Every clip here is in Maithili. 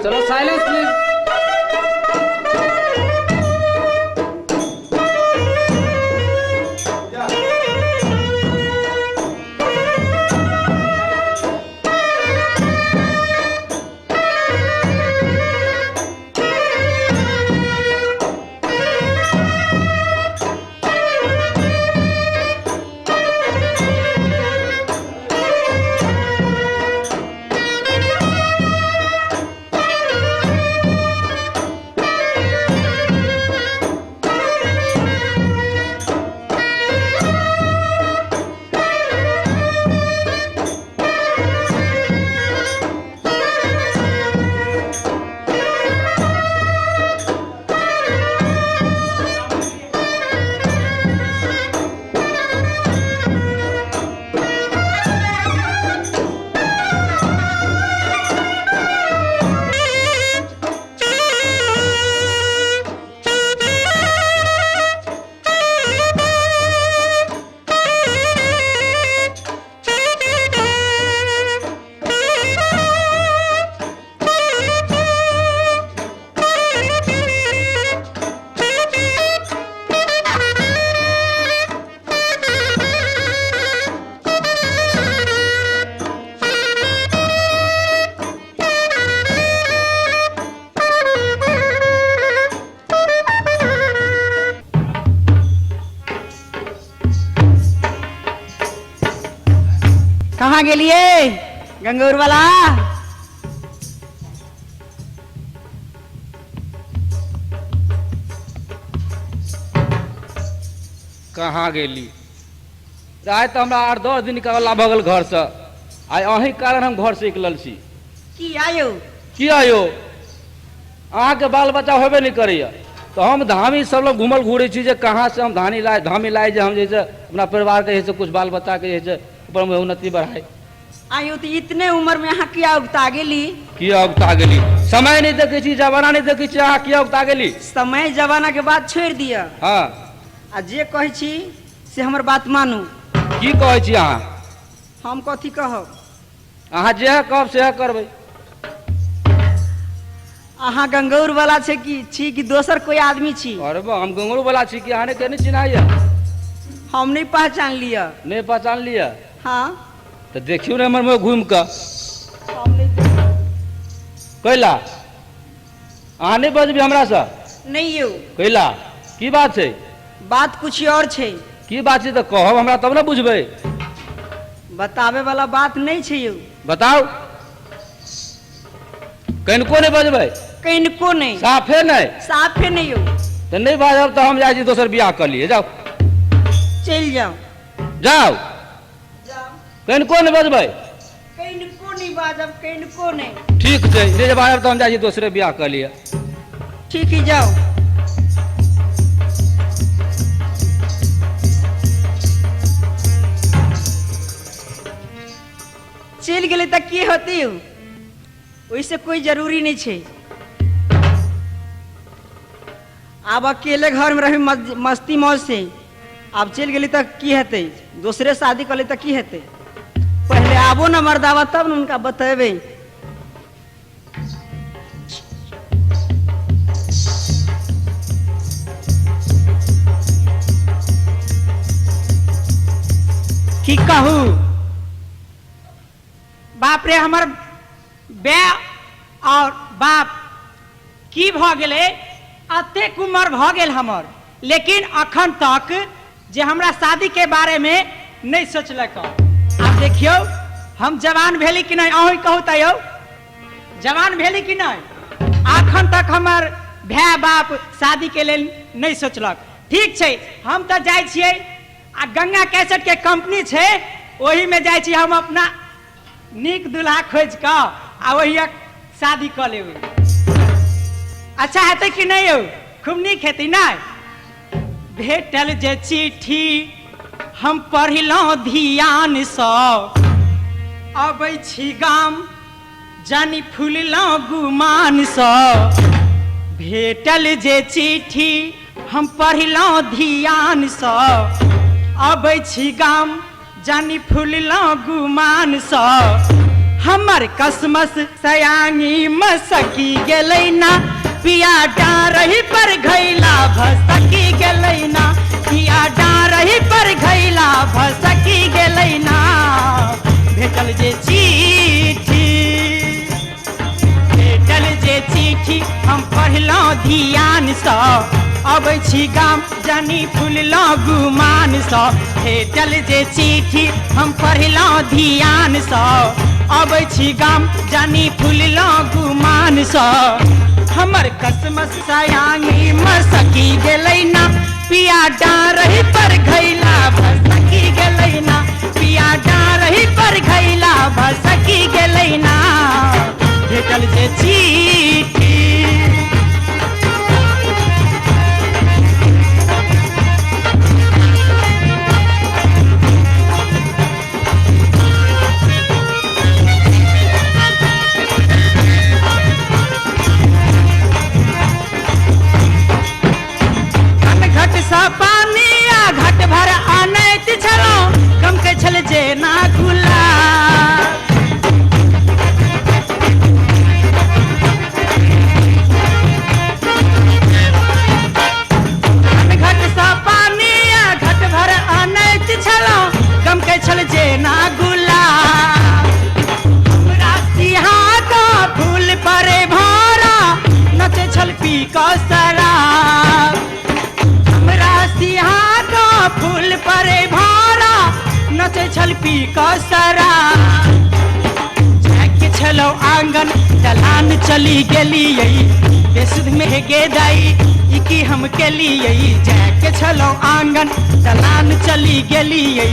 चलो साइलेंस प्लीज। कहाँ गेलिए गंगौर वाला? कहाँ गेली? आइ तऽ हमरा 8-10 दिन के भऽ गेल घरसँ। आइ अहीं कारण हम घरसँ निकलल छी। की आयो? की आयो, अहाँके बाल बच्चा होबे नहि करैया तऽ हम धामी सब लोग घूमल घूरै छी जे कहाँ से हम धानी लाए धामी लाए जे हम जे छै अपना परिवारके जे छै कुछ बाल बच्चाके जे छै ऊपरमे उन्नति बढ़ाइ। आयो तऽ इतने उम्र में अहाँ किया उगता गेली? किया उगता गेली? समय नहि देखै छी, जमाना नहि देखै छी, अहाँ किया उगता गेली? समय जमाना के बात छोड़ि दिअ। हँ। आ जे कहै छी से हमर बात मानू। की कहै छी अहाँ? हम कथी कहब? अहाँ जेह कहब सेह करबै। अहाँ गंगौर वाला छै कि छी कि दोसर कोई आदमी छी? अरे बा, हम गंगौर वाला छी कि अहाँ के नहीं चिन्हाइया? हम नहीं पहचान लिअ। नहीं पहचान लिअ? हाँ। तऽ देखियौ ने हमर मुँह घूमि कऽ। हम नहीं। कैला अहाँ नहि बजबी हमरासँ? नहीं यौ। कैला की बात छै? बात कुछ और छै। की बात छै तऽ कहब हमरा तब ने बुझबै। बताबे वाला बात नहीं छै यौ। बताउ। कनिको नहि बजबै? कनिको नहि। साफे नहि? साफे नहि यौ। तऽ नहि बाजब तऽ हम जाइ छी दोसर बियाह कऽ लिए। जाउ। चलि जाउ। जाउ। कनिको नहि बजबै? कनिको नहि बाजब, कनिको नहि। ठीक छै, नहि जे बाजब तऽ हम जाइ छी दोसरे बियाह कऽ लिए। ठीक है, जाउ। चलि गेलै तऽ की होतै यौ? ओहिसँ कोई जरूरी नहि छै। आब अकेले घरमे रही मस्ती मौज से। आब चलि गेली तऽ की हेतै? दोसरे शादी कऽ ली तऽ की हेतै? पहले आबो न मर्दावा तब ने हुनका बतेबै। की कहू बाप रे, हमर बे और बाप की भऽ गेलै, एतेक उम्र भऽ गेल हमर, लेकिन अखन तक जे हमरा शादी के बारे में नहि सोचलक। आब देखियौ हम जवान भेली कि नहि, अहीं कहू तऽ यौ जवान भेली कि नहि? अखन तक हमर भाय बाप शादी के लेल नहि सोचलक। ठीक छै, हम तऽ जाइ छियै आ गंगा कैसेट के कंपनी छै ओही में जाइ छी हम अपना नीक दूल्हा खोजि कऽ आ ओही शादी कऽ लेबै। अच्छा हेतै कि नहि यौ? खूब नीक हेतै नहि? भेटल जे चिट्ठी हम पढ़लहुँ धियानसँ, अबै छी गाम जानी फुललहुँ गुमानसँ। भेटल जे चिट्ठी हम पढ़लहुँ धियानसँ, अबै छी गाम जानी फुललहुँ गुमानसँ। हमर कसमस सयानी मसकी गेलै ना, पिया डारही पर घैला भसकी गेलै ना, पिया डारही पर घैला भसकी गेलै ना। भेटल जे चिट्ठी, भेटल जे चिट्ठी हम पढ़लहुँ धियानसँ, अबै छी गाम जानी फुललहुँ गुमानसँ। भेटल जे चिट्ठी हम पढ़लहुँ धियानसँ, अबै छी गाम जानी फुललहुँ गुमानसँ। हमर कसमस सयानी मसकी गेलै ना, पिया डारही पर घैला भसकी गेलै ना, पिया डारही पर घैला भसकी गेलै ना। भेटल जे चिट्ठी। घट सँ पानी आ घट भर अनैत छलहुँ, गमकै छल जेना गुलाब। घट सँ पानी आ घट भर अनैत छलहुँ, गमकै छल जेना गुलाब। हमरा सिहा कऽ फूल पर भौरा नचै छल पी कऽ शराब। हमरा सिहा कऽ फूल पर भौरा नचै छल पी कऽ शराब। जाके छलौ आंगन दलान चली गेलियै, बेसुध में गे दाई ई की हम केलियै। जाके छलौ आंगन दलान चली गेलियै,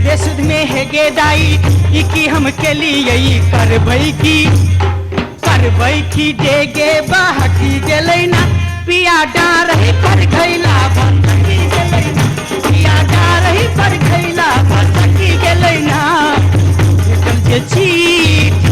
बेसुध में हे गे दाई ई की हम केलियै। करबै की करबै की डेगे बहकी गेलै ना, पिया डारही पर घैला भसकी गेलै ना, पिया डारही पर घैला भसकी गेलै ना। भेटल जे चिट्ठी।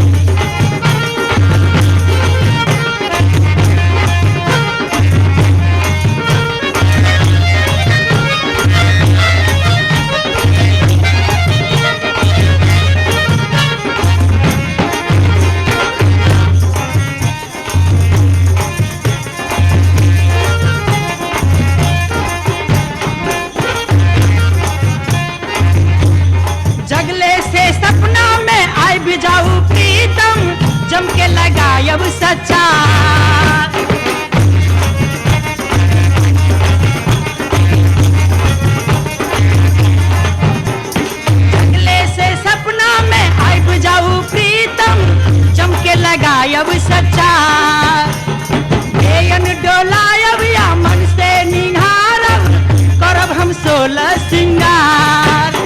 जगले से सपना में आबि जाऊ प्रीतम, जम के लगायब सच्चा। जगले से सपना में आबि जाऊ प्रीतम, जम के लगायब सच्चा। बेयन डोलायब या मन से निहारब, करब हम 16 सिंगार।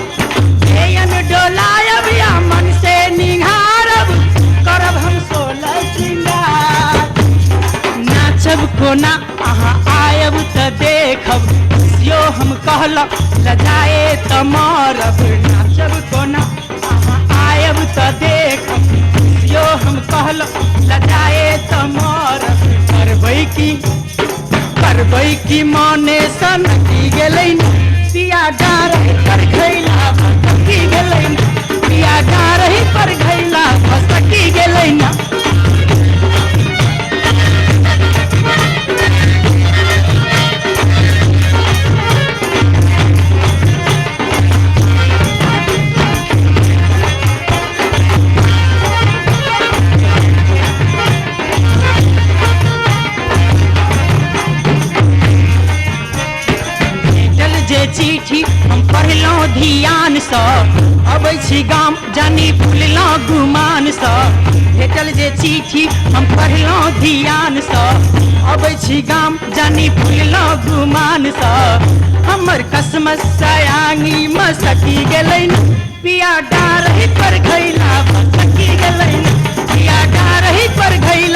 बेयन डोलायब या मन से निहारब, करब हम 16 सिंगार। नाचब कोना अहाँ आयब तऽ देखब, यो हम कहलक लजाए तऽ मरब। नाचब कोना अहाँ आयब तऽ देखब, यो हम कहलक लजाए तऽ मरब। करबै की करबै की मने सनकी गेलै ना, पिया डारही पर घैला भसकी गेलै ना, पिया डारही पर घैला भसकी गेलै ना। भेटल जे चिट्ठी हम पढ़लहुँ धियानसँ, अबै छी गाम जानी फुललहुँ गुमानसँ। भेटल जे चिट्ठी हम पढ़लहुँ धियानसँ, अबै छी गाम जानी फुललहुँ गुमानसँ। हमर कसमस सयानी मसकी गेलै ना, पिया डारही पर घैला भसकी गेलै ना, पिया डारही पर घैला।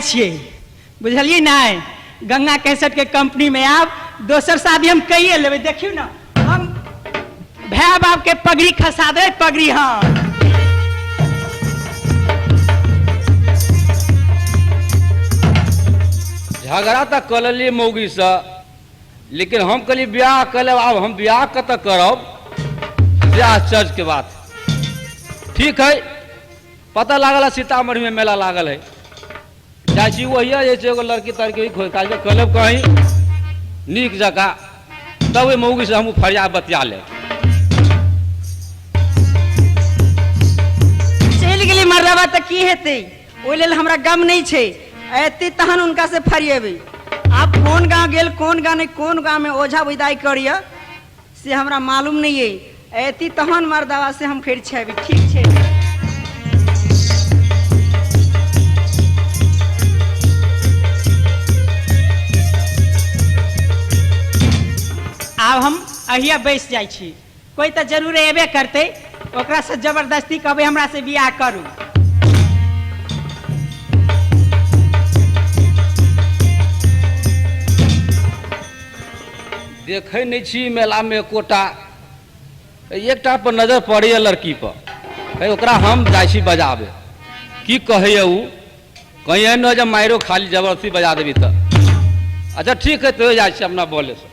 जाइ छियै, बुझलियै नहि? गंगा कैसेट के कंपनी में आब दोसर शादी हम कहिए लेबै। देखियौ ने, हम भाय बाप के पगड़ी खसा देबै, पगड़ी। हाँ, झगड़ा तऽ कऽ लेलियै मौगीसँ, लेकिन हम कहलियै बियाह कऽ लेब, आब हम बियाह कतऽ करब से आश्चर्यके बात। ठीक है, पता लागल है सीतामढ़ीमे मेला लागल है, जाइ छी ओहिया जे छै एगो लड़की तड़की खोज काज कऽ लेब कहीं नीक जकाँ, तब ओहि मौगीसँ हमहूँ फरिया बतिया लेब। चलि गेली मरलबा तऽ की हेतै, ओहि लेल हमरा गम नहि छै। एतै तहन हुनका से फरिएबै। आब कोन गाँव गेल, कोन गाँव नहि, कोन गाँवमे ओझा विदाई करिय से हमरा मालूम नहि अइ। एती तहन मरदवा से हम फरिछेबै। ठीक छै। आब हम अहिया बैस जाइ छी, कोई तऽ जरूर एबे करतै, ओकरा से जबरदस्ती कहबै हमरा से बियाह करू। देखै नहि छी मेलामे एकोटा, एकटा पर नजर पड़ैए लड़की पर, हे ओकरा हम जाइ छी बजाबे, की कहैए उ, कहीं एहन नहि जे मारियो खाली जबरदस्ती बजा देबी तऽ। अच्छा ठीक है, तो जाइ छी अपना बोले से।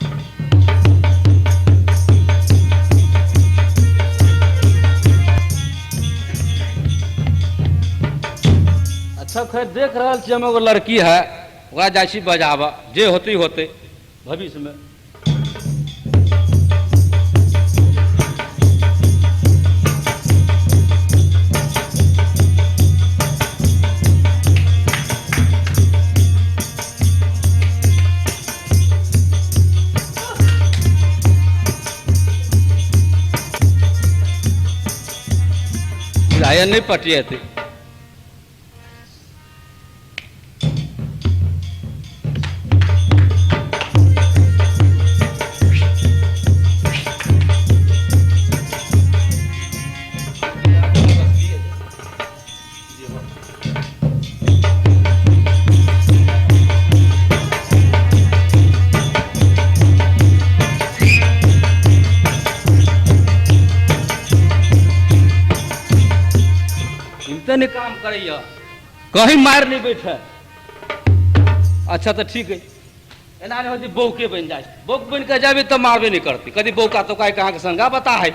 अच्छा खैर देख रहल छी हम एगो लड़की है, ओकरा जाइ छी बजाबऽ, जे होतै होतै भविष्यमे। बुझाइए नहि पटिएतै। हिम्मते नहि काम करैया, कहीं मारि नहि बैठे। अच्छा तऽ ठीक है, एना नहि होती बौके बनि जाइ, बौक बनि कऽ जेबै तऽ मारबे नहि करतै, कदी बौका तौका अहाँके संगा बता है।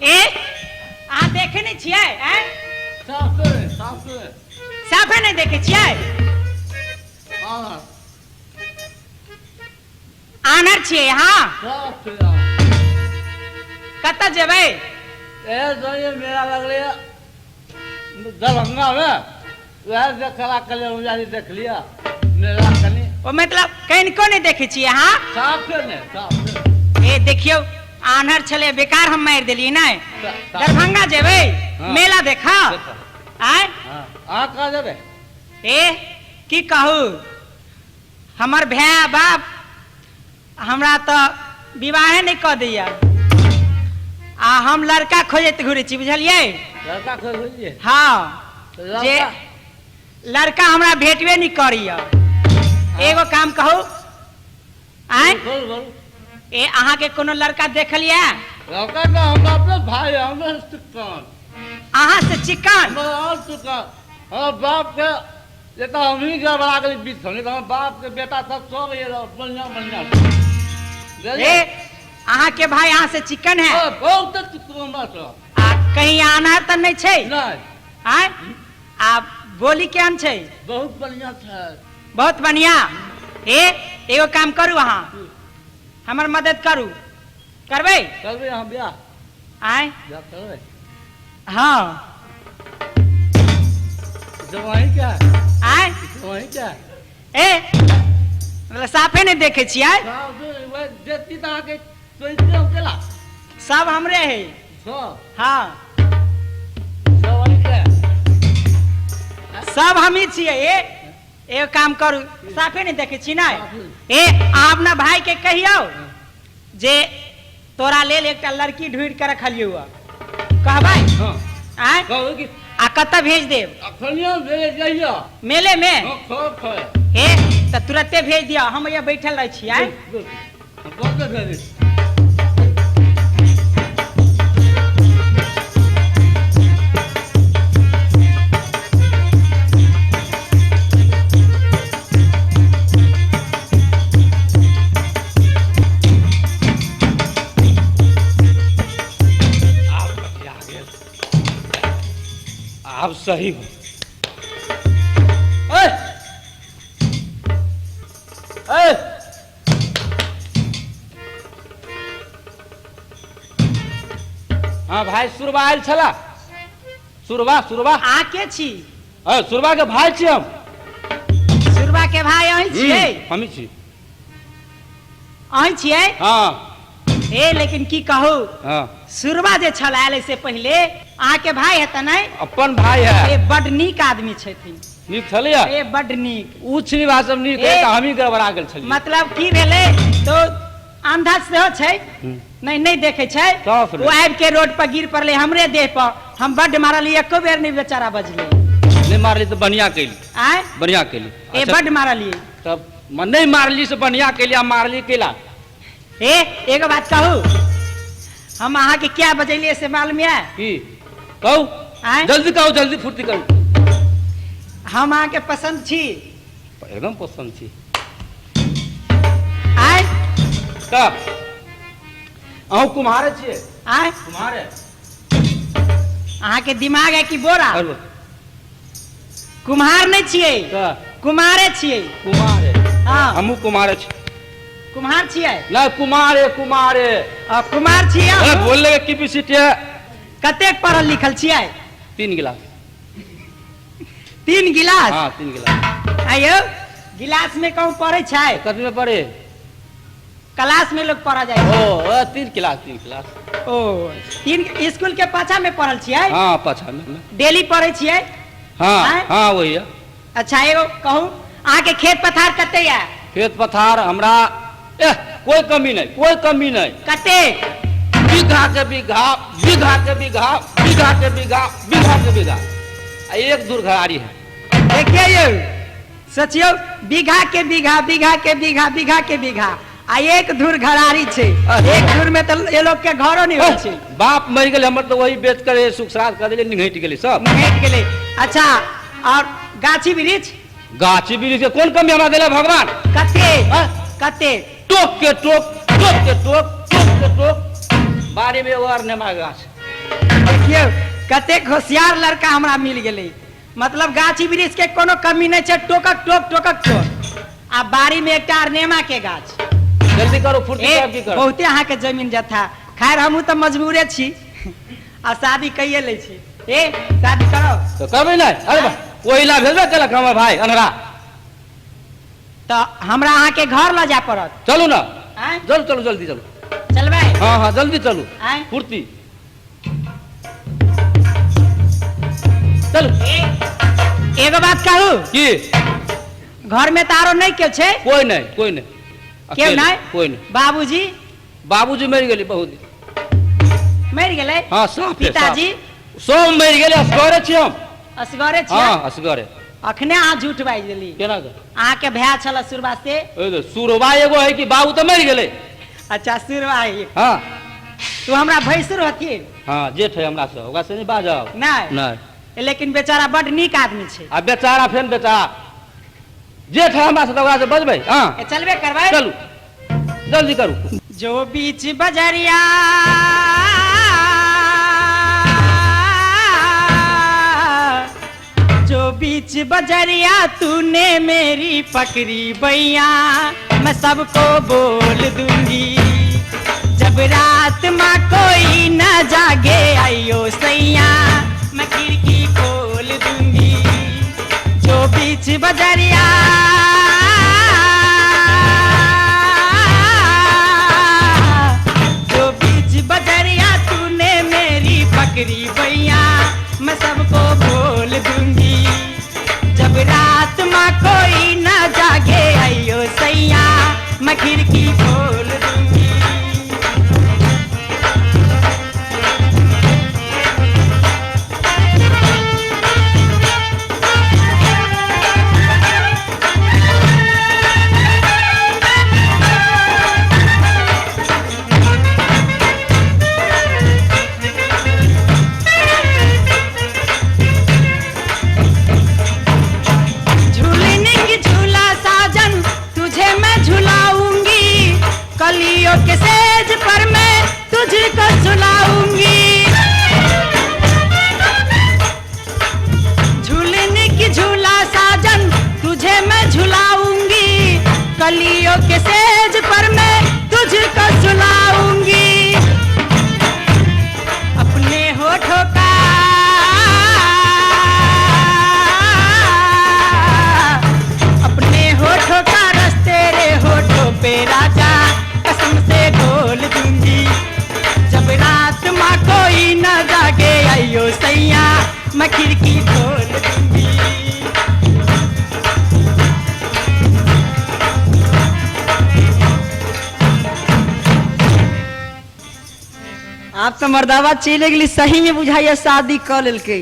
ए अहाँ देखे नहि छियै? आँय? साफे साफे साफे नहि देखे छियै? हाँ। आनर छियै अहाँ? साफे। कतऽ जेबै? ए सर, मेला लगलै दरभंगा में, वएह देखला कलिया देख लिया मेला कनी। ओ मतलब कनिको नहि देखै छियै अहाँ? साफे नहि, साफे। ए देखियौ, आन्हर छलै, बेकार हम मारि देलियै। नहि, दरभंगा जेबै? हाँ। मेला देखा। देखऽ। आँय? हाँ, अहाँ कहाँ जेबै? ए की कहू, हमर भाय बाप हमरा तऽ विवाहे नहि कऽ दैया, आ हम लड़का खोजैत घुरै छी, बुझलियै? लड़का खोजलियै? हाँ, जे लड़का हमरा भेटबे नहि करैया। एगो काम कहू? आँय? बोल बोल। ए अहाँके कोनो लड़का देखलियै? लड़का तऽ हमरा अपने भाय है, हमरा चिकन। अहाँ से चिकन? हमर और चिकन, हमर बाप के ये तो हम ही गड़बड़ा गेली बीच में, नहीं तो हमर बाप के बेटा सब सब ये बढ़िया बढ़िया। ए अहाँ के भाई अहाँ से चिकन है? बहुत चिकन हमरा से। आ कहीं आना तऽ नहि छै? नहीं। आँय? आ बोली केहन छै? बहुत बढ़िया छै। बहुत बढ़िया। ए एगो काम करू, अहाँ हमर मदद करू, करबै? करबै अहाँ बियाह? आँय? बियाह करबै? हाँ। जवाई क्या? आँय? जवाई क्या? ए मतलब साफे नहि देखै छियै। देखती तऽ अहाँके सोचिते हम केला। सब हमरे है। सब? हाँ। सब अहींके? सब हमही छियै। ए एगो काम करू, साफे नहि देखै छी ने। ए अहाँ अपना भाई के कहियौ जे तोरा लेल एकटा लड़की ढूंढि के रखलियौ हँ, कहबै? हाँ। आँय? कहू कि आ कतऽ भेज देब? अखनियो भेज जइयो। मेले में? हाँ, सब छै। ए तऽ तुरते भेज दिअ, हम यहाँ बैठल रहै छी। आँय? कतऽ भेज? आब कटिया गेल, आब सही हो। ए ए हाँ भाई, सुरबा आयल छला? सुरबा, सुरबा। अहाँ के छी? ए, सुरबा के भाई छी हम। सुरबा के भाई अहीं छियै? हमही छी। अहीं छियै? हाँ। ए लेकिन की कहू, हाँ। सुरबा जे छल आयल से पहिले, अहाँके भाई हेतै नहि? अपन भाई है। ए बड नीक आदमी छथिन। नीक छलैया? ए बड नीक। उ छिनी भाई सब नीक है, ए। तऽ हमही गड़बड़ा गेल छलियै। मतलब की भेलै तो अंधा सेहो छै, नहि नहि देखै छै। साफ नहि। ओ आबि के रोड पर गिर पड़लै हमरे देह पर, हम बड मारलियै, एको बेर नहि बेचारा बजलै। नहि मारली तऽ बढ़िया कैली। आँय? बढ़िया कैली। ए अच्छा, बड मारलियै। तब नहि मारली से बढ़िया कैली, आ मारली कैला? ए एगो बात कहू, हम अहाँके क्या बजेलियै से मालूम यऽ? की कहू? आँय? जल्दी कहू, जल्दी फुर्ती करू। हम अहाँके पसंद छी? एकदम पसंद छी। आँय? तऽ अहूँ कुम्हारे छियै? आँय? कुम्हारे। अहाँके दिमाग है कि बोरा? अरे। कुम्हार नहि छियै। तऽ कुमारे छियै। कुमारे? हाँ। हमहूँ कुमारे छी। कुम्हार छियै? नहि, कुमारे, कुमारे। आ, कुमार छियै अरे अहूँ? बोल लेबै की पीसीटी है। कतेक पढ़ल लिखल छियै? 3 गिलास। 3 गिलास? हाँ, 3 गिलास। आइयो गिलास में कहूँ पढ़ै छै? कथी में पढ़े? क्लास में लोग पढ़ा जाइ छै। ओ 3 गिलास, 3 गिलास। ओ 3 स्कूल के पाछा में पढ़ल छियै? हाँ, पाछा में। डेली पढ़ै छियै? हाँ। आँय? हाँ, वही है। अच्छा एगो कहू, अहाँके खेत पथार कते यऽ? खेत पथार हमरा एह कोई कमी नहीं, कोई कमी नहीं। कते? बीघा के बीघा, बीघा के बीघा, बीघा के बीघा, बीघा के बीघा, आ एक दूर घरारी है। देखिए यौ, सोचियौ, बीघा के बीघा, बीघा के बीघा, बीघा के बीघा, आ एक धूर घरारी छै। अरे। एक धूर में तऽ ये लोग के घरो नहीं होइ छै। बाप मरि गेलै हमर तऽ वही बेच कर सुख श्राद्ध कर देलियै, निघटि गेलै सब। निघटि गेलै। अच्छा, और गाछी वृक्ष? गाछी वृक्ष के कोन कमी हमरा देले भगवान? कते? आँय? कते? टोक के टोक, टोक के टोक, टोक के टोक, बाड़ी में एगो और नेमा गाछ। देखियौ कतेक होशियार लड़का हमरा मिल गेलै। मतलब गाछी वृक्ष के कोनो कमी नहीं छै, टोकक टोक, टोकक टोक, आ बाड़ी में एकटा अरनेमा के गाछ। जल्दी करू, फुर्ती ए, करू, की करू? बहुते अहाँके जमीन जथा। खैर हमहूँ तऽ मजबूरे छी, आ शादी कैये लै छी। ए शादी करो। तऽ करबै नहि? अरे बा, ओहि ला भेजबे केलक हमर भाई अन्हरा। तऽ हमरा अहाँके घर लऽ जाय पड़त। चलू ना। आँय? चलू, चलू, जल्दी चलू। चलबै? हाँ हाँ, जल्दी चलू। आँय? फुर्ती चलू। एगो बात कहू? की? घर में तऽ आरो नहि केओ छै? कोई नहीं, कोई नहीं। केओ अकेले, नहीं? कोई नहीं। बाबूजी? बाबूजी मरि गेलै बहुत दिन। मरि गेलै? हाँ, साफ है, पिताजी? साफ। सब मरि गेलै, असगरे छी हम। असगरे छियै? हाँ, असगरे। अखने अहाँ झूठ बाजि देली। केना के? अहाँके भाय छल सुरबा से। ए तो सुरबा एगो है कि बाबू तऽ मरि गेलै। अच्छा सुरबा है। हाँ। तू हमरा भैंसुर हथिन? हाँ, जेठ है हमरा से, ओकरा से नहीं बाजब। नहि। नहि। लेकिन बेचारा बड नीक आदमी छै। आ बेचारा फेन बेचारा जेठ है हमरा से, तऽ ओकरा से बजबै। हाँ। ए, चलबे करबै? चलू, जल्दी करू। जो बीच बजरिया जो बीच बजरिया तूने मेरी पकड़ी बैया, मैं सबको बोल दूंगी। जब रात माँ कोई न जागे आइयो सैया, मैं खिड़की खोल दूंगी। जो बीच बजरिया खिड़की खोल दूंगी। झूलने की झूला साजन तुझे मैं झुलाऊंगी, कलियों के सेज पर मैं तुझको झुलाऊंगी। झूलने की झूला साजन तुझे मैं झुलाऊंगी, कलियों के सेज पर मैं तुझको झुलाऊंगी। अपने होठों का, अपने होठों का रस तेरे होठों पे राजा कसम से घोल दूंगी। जब रात माँ कोई न जागे आइयो सैया मैं खिड़की खोल दूंगी। आप तो मर्दावा चले गेली, सही में बुझाइया शादी क लेलकै।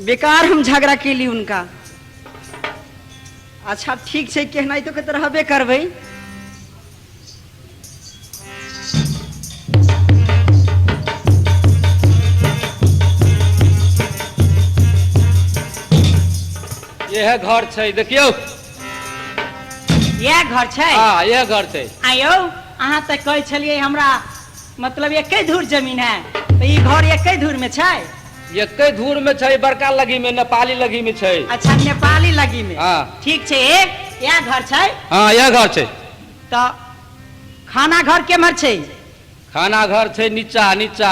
बेकार हम झगड़ा केली उनका। अच्छा ठीक छै, केहनाइतो के तऽ रहबे करबै। इएह घर छै, देखियौ। इएह घर छै? हाँ, इएह घर छै। आयौ, अहाँ तऽ कहै छलियै हमरा मतलब एके धूर जमीन है, तऽ ई घर एके धूर में छै? एके धूर में छै, बड़का लगी में, नेपाली लगी में छै। अच्छा, नेपाली लगी में। हाँ। ठीक छै, इएह घर छै? हाँ, इएह घर छै। तऽ खाना घर केम्हर छै? खाना घर छै नीचा, नीचा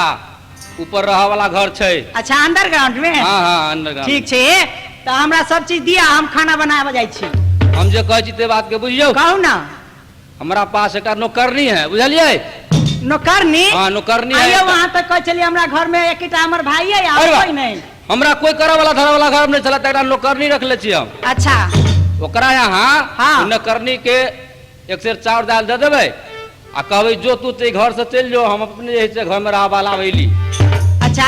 ऊपर रहऽ वाला घर छै। अच्छा, अंडरग्राउंड में? हाँ हाँ, अंडरग्राउंड। ठीक छै, तऽ हमरा सब चीज दिया, हम खाना बनाबऽ जाइ छी। हम जे कहै छी ते बात के बुझियौ। कहू ना। हमरा पास एकटा नौकरनी है, बुझलियै? नौकरनी? हाँ, नौकरनी है। आइयो, वहाँ तक कहै छलियै हमरा घर में एकटा हमर भाई है, अरे और वाह। कोई नहीं। हमरा कोई करऽ वाला धरऽ वाला घर में नहीं छला, तऽ एकटा नौकरनी रखले छी हम। अच्छा। ओकरा यहाँ हाँ। नौकरनी के एक सेर चाउर दालि दे देबै आ कहबै जो तू ते घर से चलि जो, हम अपने जे छै घर में रहऽ वाला अयली। अच्छा,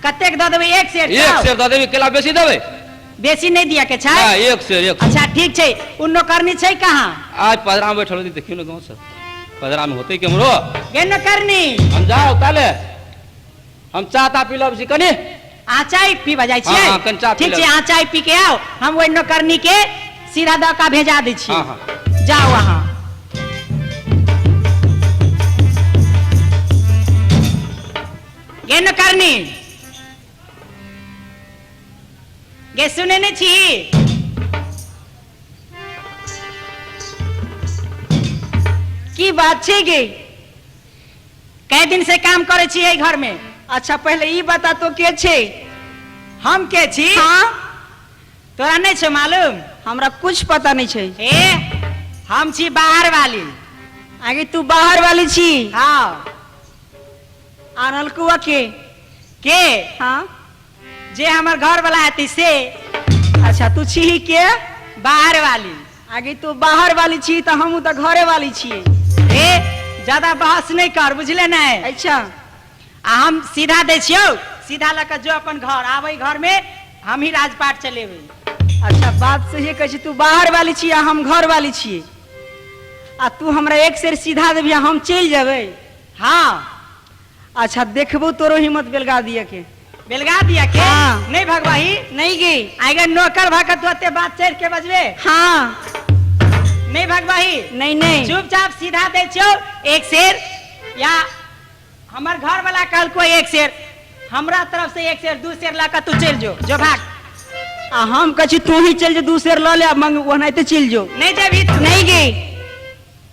कतेक दऽ देबै? एक सेर एक चाउर? सेर दऽ देबै, केला बेसी देबै? बेसी नहीं दिया के छै? नहीं, एक सेर, एक सेर। अच्छा ठीक छै। उ नौकरनी छै कहाँ? आज पदरा में बैठल होती, देखियौ ने गाँव से पदरा में होते केम्हरो। गे नौकरनी। हम जाओ ताले, हम चाह ता पी लब छी कनी। अहाँ चाय पीबऽ जाइ छियै? हाँ, हाँ, कनि चाय पी ठीक छै, लेब। अहाँ चाय पी के आउ, हम ओहि नौकरनी के सीधा दऽ कऽ भेजा दै छी। हाँ, हाँ। जाउ अहाँ। गे नौकरनी, गे सुनै नहि छी? की बात छै गे? कै दिन से काम करै छी एहि घर में? अच्छा पहले ई बता तो के छै? हम के छी? हाँ। तोरा नहीं छौ मालूम? हमरा कुछ पता नहीं छै। ए, हम छी बाहर वाली। आगे तू बाहर वाली छी? हाँ। आनल कुआ के? के? हाँ। जे हमर घर वाला हेतै से। अच्छा तू छी ही के? बाहर वाली। आगे तू बाहर वाली छी तऽ हमहूँ तऽ घरे वाली छियै। ए, ज्यादा बहस नहीं कर, बुझले नहीं? अच्छा। आ हम सीधा दै छियौ, सीधा लऽ कऽ जो अपन घर, आबै घर में हम ही राजपाट चलेबै। अच्छा बात सही कहै छी, तू बाहर वाली छी आ हम घर वाली छियै, आ तू हमरा एक सेर सीधा देबही आ हम चलि जेबै? हाँ। अच्छा देखबो तोरो हिम्मत बेलगा दिया के। बेलगा दिया के? हाँ। नहीं भगवाही? नहीं गे। आगे नौकर भऽ कऽ तू एते बात चढ़ के बजबे? हाँ। नहीं भगवाही? नहीं नहीं। चुपचाप सीधा दै छियौ एक शेर, या हमर घर वाला कहलको एक शेर, हमरा तरफ से एक शेर दू शेर लऽ कऽ तू चलि जो, जो भाग। आ हम कहै छी तू ही चलि जो, दू शेर लऽ ले आ मंग ओनाहिते चलि जो। नहीं जेबही तू? नहीं गे।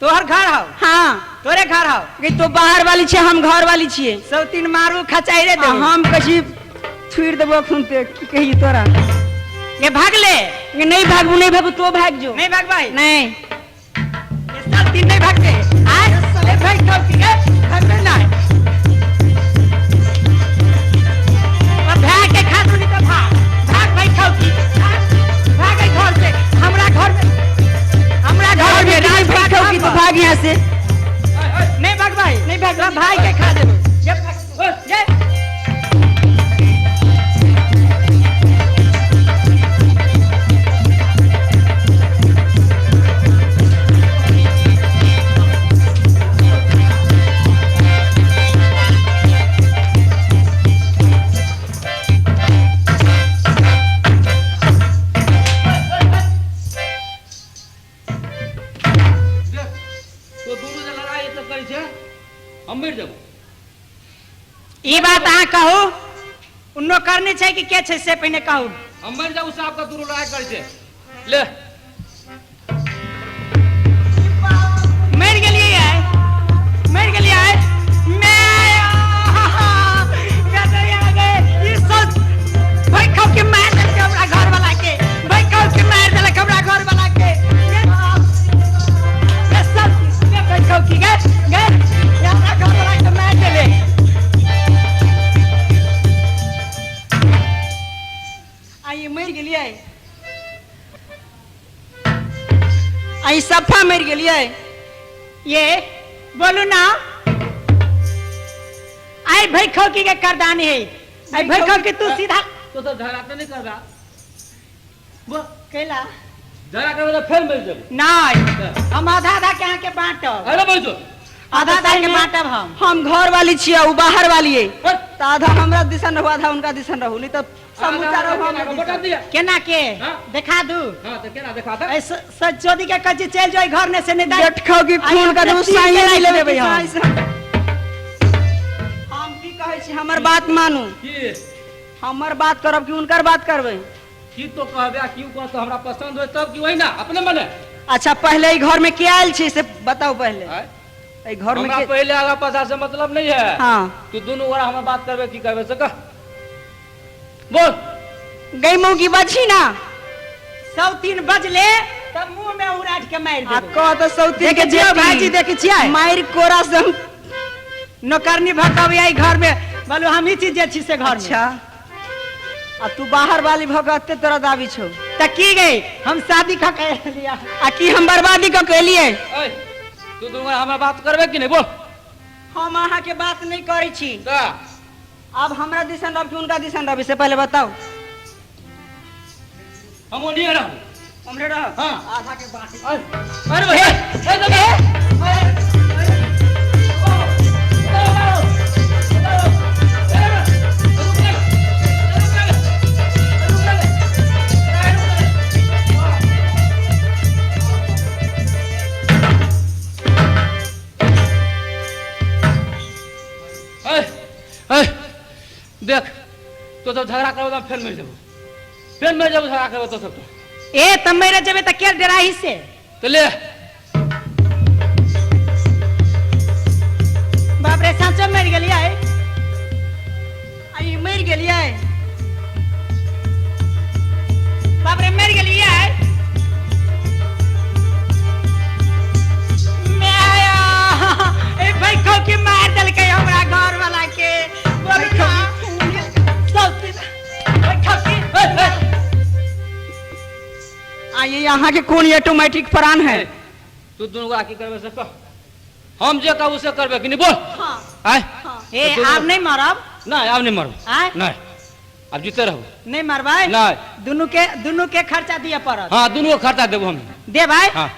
तोहर घर हौ? हाँ। तोरे घर हौ? गे तो बाहर वाली छियै, हम घर वाली छियै। सौतीन मारू खचाइ रे आ देबो। हम कहै छी छुड़ि देबो अखन ते, की कहियै तोरा। ये भागले। गे नहीं भागबू, नहीं भागबू, तो भाग जो। नहीं भागबाही? नहीं। ये सौतीन नहीं भागते। आय, ए भाग सौतीन, ए, भागबे नहीं। अब भाग के खा तू नहीं तो भाग। भाग भाई खौकी, भाग, भाग ए घर से। हमरा घर में, हमरा घर में नहीं राजपाट भाग खौकी, तो हमर। भाग यहाँ से। नहीं भागबै, नहीं भागबै। तोरा भाई के खा देबो। जे जे देख, तो दुनू जे लड़ाई एते करै छै, हम मरि जेबो। ई बात अहाँ कहू, उन्नो करने छै कि के छै से पहिने कहू। हम मरि जाबू, साहब का दुनू लड़ाई करै छै। ले मरि गेलियै आइ, मरि गेलियै आइ। मैं ई सब भाई खाओ के मार देलक हमरा घर वाला के, भाई खाओ के मार देलक हमरा घर वाला के। ये सब ये भाई खाओ की गए गए ये हमरा घर वाला के मार देले। आई मरि गेलियै, आई सफा मरि गेलियै। ये बोलू ना, आई भाई खाओ की के करदानी है, आई भाई खाओ के तू सीधा तो तो झगड़ा तऽ नहि करबा। बोल। कैला झगड़ा करबे तऽ फेर मरि जेबो। नहीं, हम आधा आधा के अहाँ के बांटब। अरे बैठो। आधा आधा के बांटब हम। हम घर वाली छियै, उ बाहर वाली है, हट। तऽ आधा हमरा दिसन रहू, आधा उनका दिसन रहू, नहीं तऽ समूचा रहू हमरा बता दिसन। दिया। केना के हाँ? देखा दू। हाँ तऽ केना देखा दे। ऐ सचोदी के कच्ची चल जाई घर ने से नहीं दाई। जेठ खाओ की खून का आई दू अपने साइए पी के नहीं राखि लेबै देबै हम। हम की कहै छी, हमर बात मानू। की हमर बात करब कि उनकर बात करबै? की तो कहबे आ की कहत हमरा पसंद होय तब की वही ना अपने मने। अच्छा पहले ई घर में के आयल छी से बताउ पहले। आँय? एहि घर में हमरा के पहले आगा पाछा से मतलब नहीं है। हाँ। तू दुनू गोरा हमरा बात करबे की करबे से कह। बोल। गई मौगी बजी ना। 103 बजले तब मुंह में उड़ाट के मार आ देबै। कह तऽ सौतीन देखे के छियै जेती। भाईजी, देखे छियै? मारि कोरा से हम नौकरनी भकब आई घर में, बोलू हम ही चीज जे छी से घर में। अच्छा आ तू बाहर वाली भऽ के एते तोरा दाबी छौ। त की गई हम शादी क के लिया आ की हम बर्बादी कऽ के एलियै? ऐ तू दुनू गोरा हमरा बात करबे कि नहीं बोल। हम अहाँ के बात नहीं करै छी। का? अब हमरा दिसन रहब कि उनका दिसन रहब से पहले बताउ। हम ओनिए रहब। हमरे रहब? हाँ। आधा के बाँटी। अरे भैया, ए दबे। देख तो सब झगड़ा करबो तऽ फेर मरि जेबो, फेर मरि जेबो झगड़ा करबो तो सब तो। ए त मरे जेबे त के डराही से? तो ले। बाप रे साँचो मरि गेलियै। आई मरि गेलियै। बाप रे मरि गेलियै। ए भाई खो के मार देलकै हमरा घर वाला के। बोलू ना। सब भाई खो के। आई अहाँ के कोन ऑटोमेटिक प्राण है? तू दुनू गोरा की करबे से कह, हम जे कहबू से करबे कि नहीं बोल। हाँ। आय। हाँ। ए आब नहीं मरब। नहीं आब नहीं मरब। आय? नहीं आब जीते रहू। नहीं मरबै? नहीं। दुनू के खर्चा दिए पड़त। हाँ दुनू के खर्चा देबो हम। देबै? हाँ।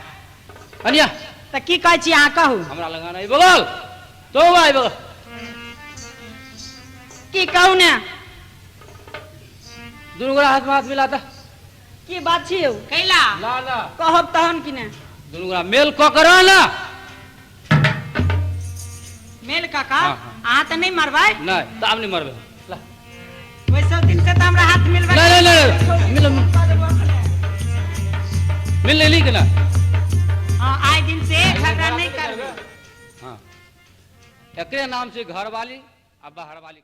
अनिया। त की कहै छी अहाँ कहू। हमरा लगाना ई बगल तो आई बगल। की कहू ने? दुनू गोरा हाथ में हाथ मिलाता। की बात छी यौ? कैला? ला ला। कहब तहन कि ने? दुनू गोरा मेल क के रह ना। मेल काका? हाँ, हाँ। अहाँ त नहीं मरबै? नहीं त आब नहीं मरबै। ला। ओहि सब दिन से त हमरा हाथ मिलबै। नहीं, नहीं, नहीं, मिल, मिल लेली के ना? हाँ, आइ दिन से झगड़ा नहीं करबै। हाँ। एकरे नाम से घर वाली आ बाहर वाली।